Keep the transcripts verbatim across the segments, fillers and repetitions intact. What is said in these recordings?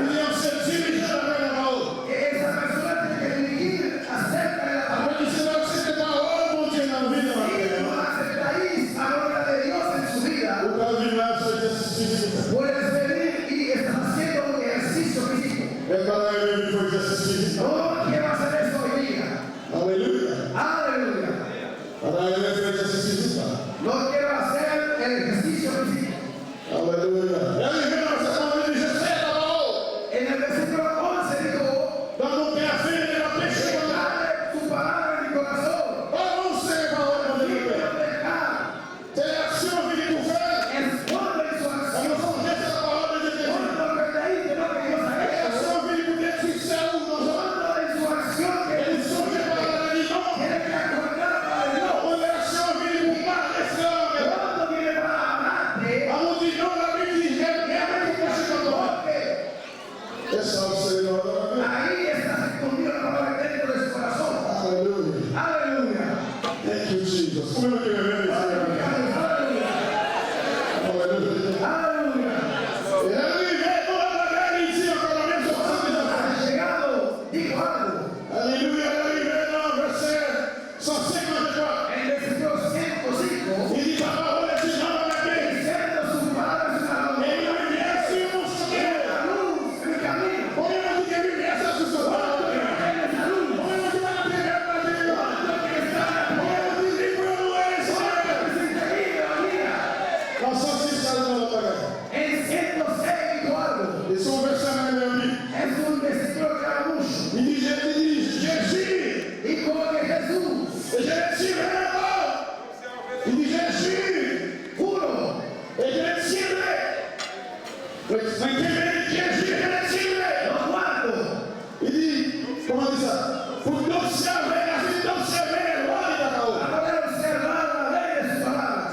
Li ap se dirijan nan pawòl. Y esa persona tiene que dirigir acerca de la palabra. Apre ki se aksepte pawòl Bondye nan vi nou. Si tú aceptáis la palabra de Dios en su vida, ou ka vin la fè egzèsis fizik. Puedes venir y estás haciendo un ejercicio físico. E pa la reve vin fè egzèsis fizik. No quiero hacer eso hoy día. Aleluya. Aleluya. Pa la reve fè egzèsis fizik la. No quiero hacer el ejercicio físico. Aleluya. E li vin nan sèt mwen, li di, "Je sais ta parole." En el versículo once dijo, Dans mon cœur, afin de m'empêcher de tu palabra en mi corazón. Pawòl se pawòl Bondye. Libre de pecado. Se aksyon vini pou fè. Es cuando en su acción. An nou sonje se pawòl Bondye te di. Cuando acordáis de lo que Dios ha hecho. Se aksyon vini pou detwi sèl ou nan zòn. Cuando en su acción que E li sonje pawòl la, li di, "Non." Tiene que acordarse de Dios. Konvèsyon vini pou mare frè an. Cuando viene para amarte. An nou di, "Non, Labib di, jèn, jèn, jèn, jèn, jèn." E sa w se nan nan men. Ahí está escondida la palabra dentro de su corazón. Aleluya. Aleluya. Thank you, Jesus. Ou menm ki renmen Mesye a. Aleluya. Aleluya. E lè l rive nan bagay, li di ankò nan vèsè swasanndizèt. Ha llegado, dijo algo. Aleluya. Lè l rive nan vèsè san senkant e twa. En el versículo ciento cinco, Li di, "Ta pawòl se yon lanp a mwen pye." Diciendo, "Su palabra es una luz a mis pies, una luz en mi camino." Konbyen moun ki gen limyè sa sou sa? ¿Cuántos que tienen esa luz? Konbyen moun ki pa nan tenèb maten an? ¿Cuántos que están en la tiniebla? Konbyen moun ki libre louwe Senyè? ¿Cuántos que se libre hoy día? Nan san sis sa, li di yon bagay. En ciento seis dijo algo. E se yon vèsè mwen renmen anpil. Es un versículo que amo mucho. Li di, Je-, li di, Jezi. Dijo que Jesús. E je le tiendrai ankò. Li di, Jezi. Juro. E je le tiendrai. Mwen, mwen kenbe Jezi, je le tiendrai. Lo guardo. Li di, kòman di sa? Pou n obsève, lè fin n obsève lwa li ta ka ou. Para poder observar la ley de su palabra.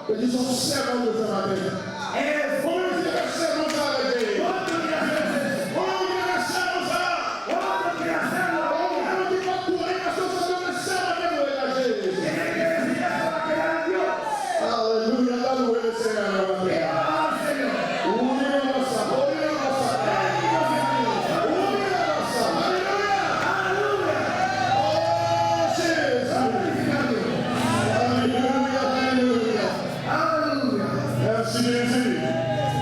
Yo di se yon sèmon yo fè maten an. Es Konbyen moun ki te fè sèmon sa avèk Jezi? Cuántos que hacen eso? Konbyen moun ki te fè sèmon sa? Cuántos que hacen la Konbyen moun ki pa konnen paske se te fè sèmon te vle la Jezi? Tienen que decir eso para quedar en Dios. Alelouya, ta louwe Senyè a maten an. Alabar al Señor. Wi, papa sa, wi, papa sa. Wi, papa sa, alelouya. Alelouya. Oh, Jezi. Glorify God. Alelouya, alelouya. Aleluya. Mèsi Jezi.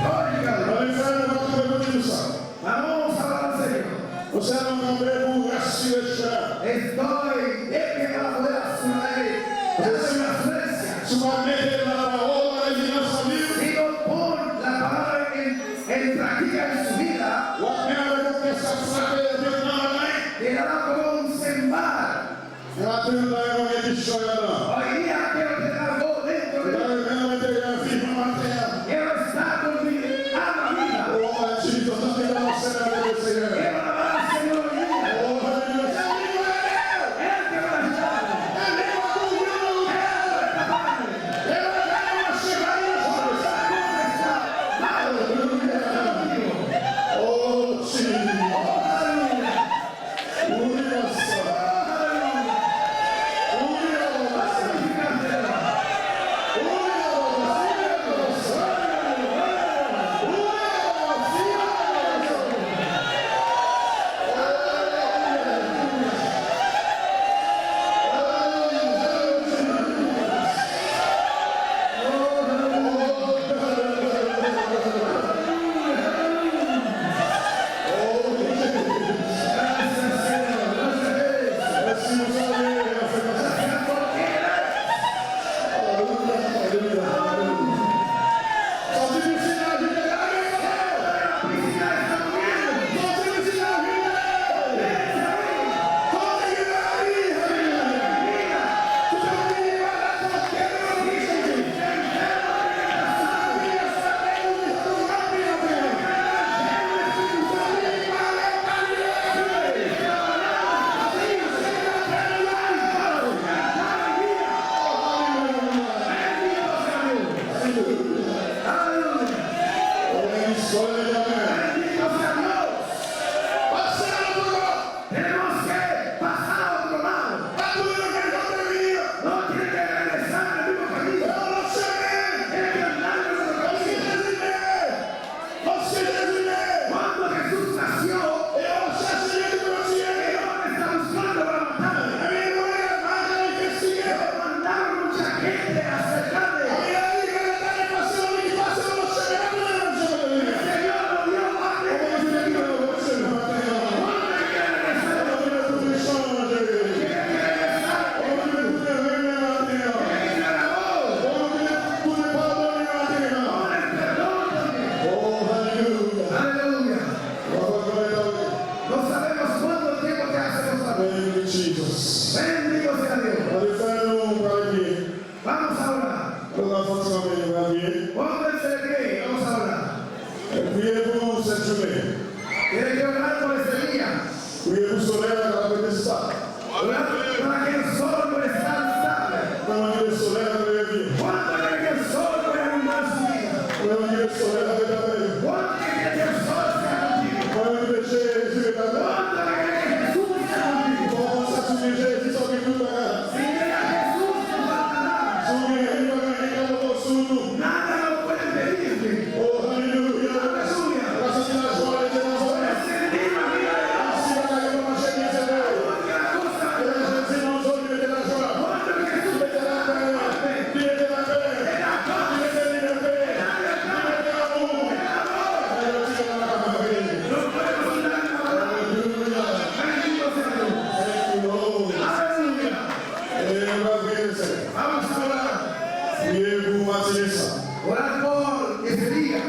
Glory to God. Ann fè nou kanpe pou di nou sa. Vamos a alabar al Señor. Nou sèlman kanpe pou rasire chè. Estoy de pie para poder asurar la, la asurencia. Si w pa mete la pawòl an evidans nan vi w, Si no pon la palabra en, en práctica en su vida, w ap men avèk yon kè k ap frape epi nan bagay. Quedará como un cymbal. Maten an, gen yon bagay ki cho anndan. Hoy día quiero tener algo dentro de mí. Bagay nan enteryè vivan maten an. Quiero estar con mi alma viva. Oh, Jesus, antre nan Senyè, Senyè. Quiero alabar al Señor hoy día. Oh, alelouya. Senyè, Él te va a ayudar. Él te va a ayudar. Él te va a ayudar. Alelouya. Tiene que orar por ese día. Priye pou solèy la kapab rete stab. Orar para que el sol pueda estar estable. Mwen mande solèy la pou leve. ¿Cuánto quiere que el sol pueda alumbrar su vida? Mwen mande solèy la pou leve. ¿Cuánto quiere que el sol sea contigo? Mwen mande Jezi rete avè w. ¿Cuánto quiere que Jesús sea contigo? Kòmanse sou Jezi, sa ki tout bagay. Si tiene a Jesús, no falta nada. Si w gen li, pa gen anyen k ap anpeche w. Nada lo puede impedirte. Oh, alelouya. Aleluya. Paske lajwa rete nan zòn nan. Sentir la vida de Dios. Si bagay yo pa mache byen, se vre. Aun que las cosas. E Jezi nan zòn, li mete lajwa. Cuando Jesús. Li mete lapè. Li mete lapè. Li mete libète. Li mete lanmou. Alelouya. Bendito sea Dios. Thank you, Lord. Aleluya. E nou va priye, Senyè. Vamos a orar. Priye pou maten sa. Orar por ese día.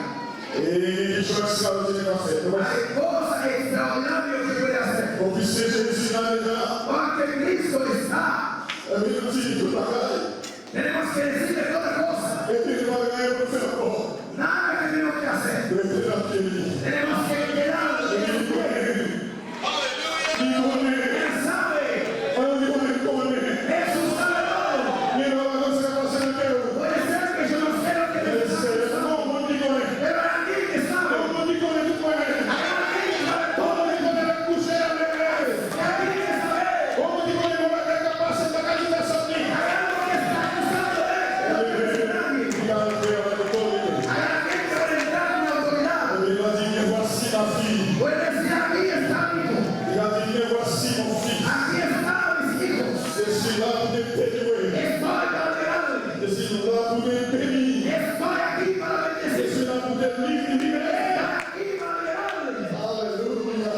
E gen kesyon ekstraòdinè k ap fèt. Hay cosas extraordinarias que puede hacer. Bon, piske Jezi la deja. Porque Cristo está. Epi nou di li tout bagay. Tenemos que decirle toda cosa. Epi nou pa gen anyen pou nou fè ankò. Nada que tenemos que hacer. Rete nan pye li. Tenemos que quedarnos en su pie. Li konnen. Él sabe. Mwen, li konnen, li konnen. Jesús sabe todo. Li pa konn sa k ap pase nan kè w. Puede ser que yo no sé lo que te está pasando. Men se yon moun ki konnen. Pero hay alguien que sabe. Yon moun ki konnen tout bagay. Hay alguien que sabe todo. Yon moun ki konnen lè l kouche, lè l leve. Hay alguien que sabe. Yon moun ki konnen yon bagay k ap pase, l pa ka di pèsonn li. Hay algo que está acusando de él, que no quiere decir a nadie. Li ka antre avèk otorite. Hay alguien que puede entrar con autoridad. Epi li va di, bien, voici ma fille. Puede decir, aquí está mi hijo. Li va di, bien, voici mon fils. Aquí están mis hijos. Je suis là pour te délivrer. Estoy para liberarte. Je suis là pour te bénir. Estoy aki para bendecir. Je suis là pour te libérer. Estoy aki para liberarte. Alelouya.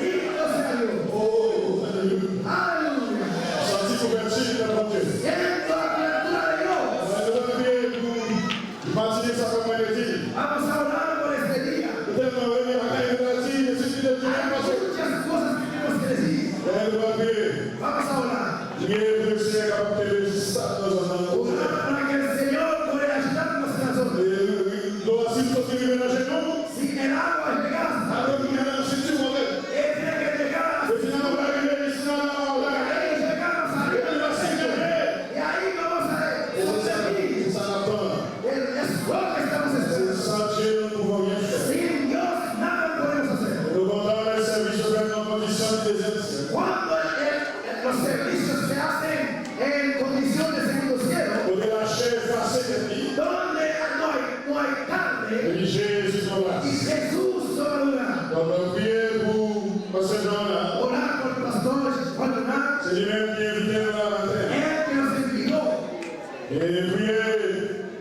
Bendito sea Dios. Oh, alelouya. Aleluya. Santi kouvèti nan Bondye. Siento la cobertura de Dios. Mwen, nou va priye pou matine sa, kòm mwen te di. Vamos a orar por este día. Nou tèlman renmen bagay nou ta di, men si Bondye di, nou pase. Hay muchas cosas que tenemos que decir. Mwen, nou va priye. Vamos a orar. Priye pou Senyè kapab kenbe stab nan zòn nan. Orar para que el Señor pueda agitar nuestra zona. E, e, dlo a, si l soti rive nan jenou. Si el agua llega hasta. Apre pou gen nan senti monte. Tiene que llegar hasta. E finalman, w rive isit la, w la. Tiene que llegar hasta. E li va senti. Y ahí vamos a ver. E se sa, se sa n ap tann. Es lo que estamos esperando. San Dye, nou n pouvwa anyen fè. Sin Dios, nada podemos hacer. Nou kontan lè sèvis yo fèt nan kondisyon ki dezagreyab. Cuando el, el, los servicios se hacen en condición de segundo cielo, kote lachè efase tèt li. Donde no hay, no hay carne, epi Jezi pran plas. Y Jesús toma lugar. Donk, nou priye pou pastè Jean Renard. Orar por el pastor Juan Leonard. Se li menm ki envite nou la maten. Él que nos invitó. E priye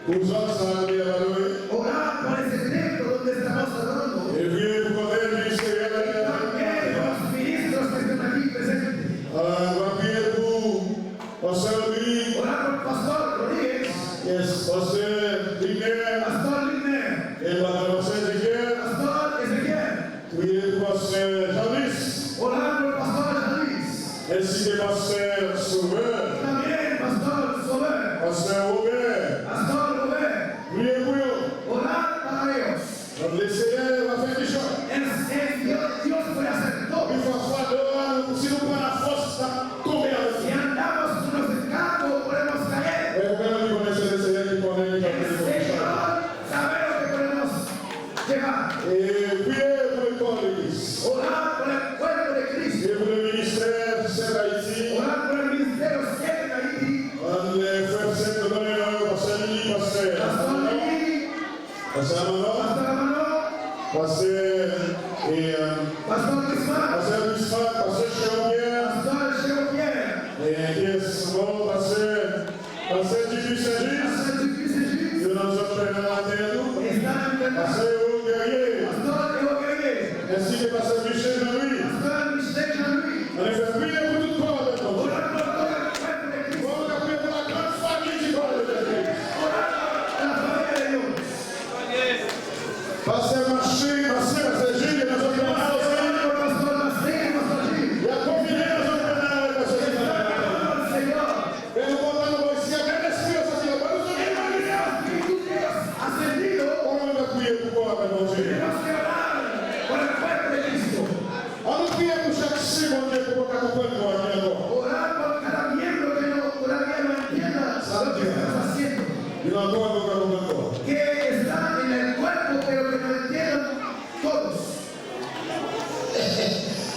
pou zòn sa a kote n ap adore. Orar por ese templo donde estamos adorando. E priye pou kòdè ministeryèl la ki la. También por los ministros que están aquí presentes. Ah, nou va priye pou pastè Rodrigue. Orar por Pastor Rodríguez. Yes, pastè Ligner. Pastor Ligner. E pastè Ezekiel. Pastor Ezequiel. Priye pou pastè Jean-Louis. Orar por el pastor Jean-Louis. Ensi ke pastè Sauveur. También pastor Sauveur. Pastè Robert. Pastor Robert. Priye pou yo. Orar para ellos. Donk, Lesenyè va fè kesyon. El, el Dios, Dios puede hacer todo. Yon fwa fado a, si nou pran lafòs, n ap tonbe avèk li. Si andamos con los descargos, podemos caer. Men ou menm, li konnen se Lesenyè ki konnen ki jan pou li fè kesyon. El Señor sabe lo que podemos llevar. E priye pou lekòl legliz. Orar por el cuerpo de Cristo. Priye pou le ministè Sent Ayiti. Orar por el ministerio Sent Ayiti. Ann, frè Sent, nou konnen non yo, pastè Lili, pastè. Pastor Lili. Pastè Amano. Pastor Amano. Pastè, e, Pastor Grisman. Pastè Grisman, pastè Cheon Pierre. Pastor Cheon Pierre. E, kiyès ankò? Pastè, pastè Dupuis Saint-Just. Pastè Dupuis Saint-Just. Yo nan zòn Pènal atè tou. Están en Pènal. Pastè Ewo Guerrier. Pastor Ewo Guerrier. Ensi ke pastè Michel Jean-Louis. Pastor Michel Jean-Louis. Ann fè priye pou tout kò avèk nou. Orar por todo el cuerpo de Cristo. Bon, nou ka priye pou la grande famille du corps de Jésus. Orar por la familia de Dios. Pastè Masin, Masin, pastè Jil, nan zòn Pènal osi. Pastor Masin, Pastor Jil. Y ap konfine nan zòn Pènal, pastè Jil. Señor. Men nou kontan nou wè isi a, Sentespri yo soti la, nou soti la. Espíritu de Dios ascendido. Kòman nou ka priye pou kò avèk Bondye? Tenemos que orar por el cuerpo de Cristo.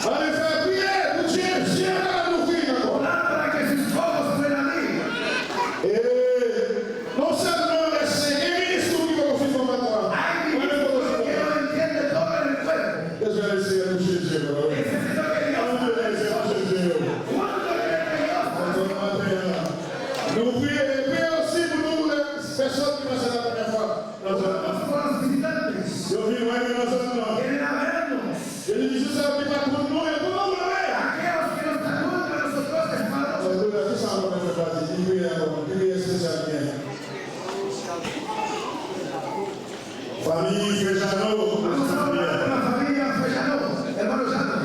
Ann fè priyè pou Dye, Dye ka ba nou vi ankò. Orad para que sus ojos puedan abrir. E non sèlman rèske gen minis nou ki poko fin konprann la. Hay ministros que no entienden todo el cuerpo. Bezwen Lesenyè touche je yo, wi. Necesito que Dios Ann bezwen Lesenyè touche je yo. Cuánto quiere que Dios Ann maten an. Nou priye, e priye osi pou nou, lè pèsòn ki pase la premyè fwa nan zòn nan. Oramos por los visitantes. Yo vin wè nou nan zòn nan. Vienen a vernos. Yo di, Joseph, li pa konn nou, yo konn nou, wi. Aquellos que no están junto a nosotros, hermanos. Alelouya, ki sa nou fè pati? Ki priyè ankò? Ki priyè espesyal ki genyen? Fanmi Frè Jano. Vamos a orar por la familia Frejano, hermano Jano.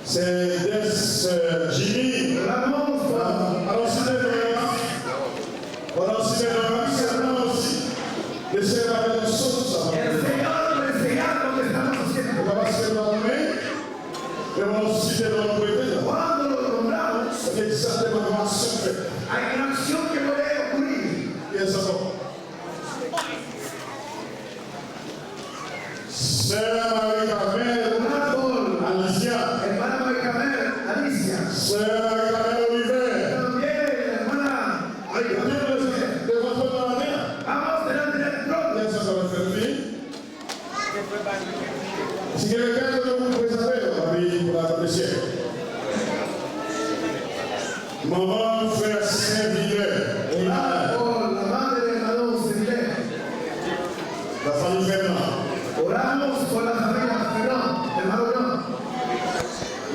Se Des, euh, Jimmy. Oramos por Pandan w site non an, pandan w site non an, sèlman osi, Lesenyè va mete yon sot sou sa. El Señor bendecirá lo que estamos haciendo. E pa paske nou pa konnen, men pandan w site non an pou egliz la, Cuando lo nombramos, se egzakteman yon aksyon k fèt. Hay una acción que puede ocurrir. Kiyès ankò? Sè Marie Carmelle Oramos, Alicia. Hermana María Carmen Alicia. Sè Marie Carmelle Oliver. También hermana María Carmen Oliver. Devan twòn nan maten an. Vamos delante del trono. Kiyès ankò k fèt? Si gen lekel ke nou prezante yo, anvi pou la apresye. Manman frè Saint Vilain. Oramos por la madre de hermano Saint Vilain. La fanmi Fernand. Oramos por la familia Fernand, hermano Fernand.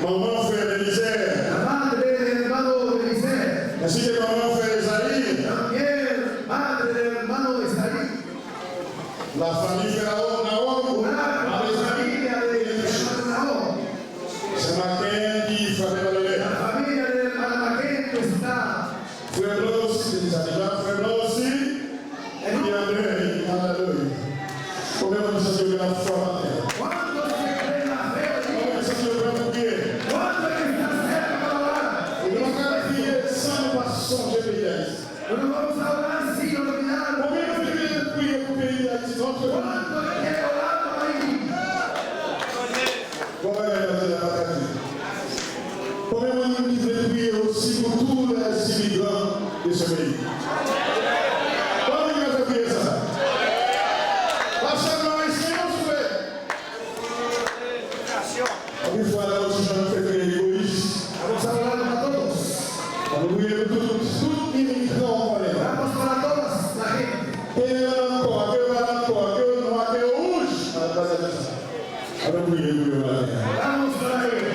Manman frè Belizaire. La madre de hermano Belizaire. Ensi ke manman frè Esaïe. También madre de hermano Esaí. La fanmi frè Naom, Naom. Oramos por la familia de hermano Naom. Sè Maken ki frape pa lè. La familia de hermana Maken que está. Frè Blan osi, te di sa deja. Frè Blan osi, ki an dèyè, alelouya. Konbyen moun ki santi yo gen lafwa maten an? ¿Cuántos que creen la fe hoy día? Konbyen ki santi yo prè pou priye? ¿Cuántos que están cerca para orar? E nou pa ka priye san nou pa sonje peyi Dayiti. No nos vamos a orar sin olvidar. Konbyen moun ki vle priye pou peyi Dayiti? Montre. ¿Cuántos quieren orar por Haití? Bon bagay, Daniel, la patati. Konbyen moun ki vle priye osi pou tous les immigrants de ce pays? Konbyen moun ki vle priye sa? Pa sèlman Ayisyen, non, souple. Anpil fwa, la, nou toujou fè priye egoyis. Vamos a orar para todos. Ann priye pou tout, tout imigran ou konnen. Oramos para toda la gente. Ke yo nan kò, ke yo pa nan kò, ke yo nwa, ke yo wouj. Ann priye pou yo maten an. Oramos para ellos.